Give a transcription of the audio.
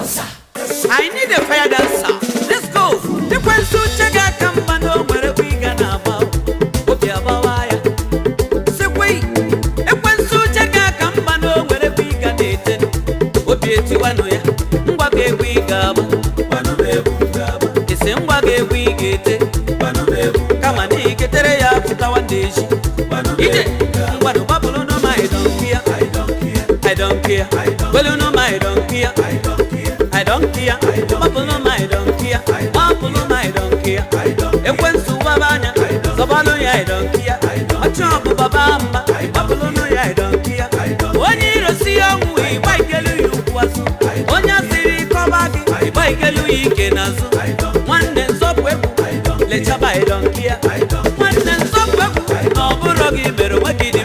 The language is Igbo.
I need a fire dancer. Let's go. Ekwensu uche ga-aka mma na o nwere egwu ị ga na-agba, obi agbawa ya. Sikwe, ekwensu uche ga-aka mma na o nwere egwu ị ga na-ete, obi etiwanụ ya. Ngwa ga egwu ị ga-agba, isi ngwa ga egwu ị ga-ete, kama na iketere ya pụtawa ndị echi ije. Ngwanụ, gbapụrụ nụ ma I don't care. I don't care. Welu nụ ma I don't care. I don't care. Gbapụrụ ma I don't care. Gbapụrụ ma I don't care. Ekwensu gbaba anya, zọbalụ ya, I don't care. Ọchị ọbụ baba mba, gbapụrụ ya, I don't care. Onye iro si ya ọnwụ, ịgba ikelu ya ukwu azụ. Onye asịrị kọba gị, ịgba ikelu ya ike n'azụ. Nwanne, nzọpụ egwu, lechaba, I don't care. Nwanne, nzọpụ egwu, na ọ bụrụ gị mere onwe gị.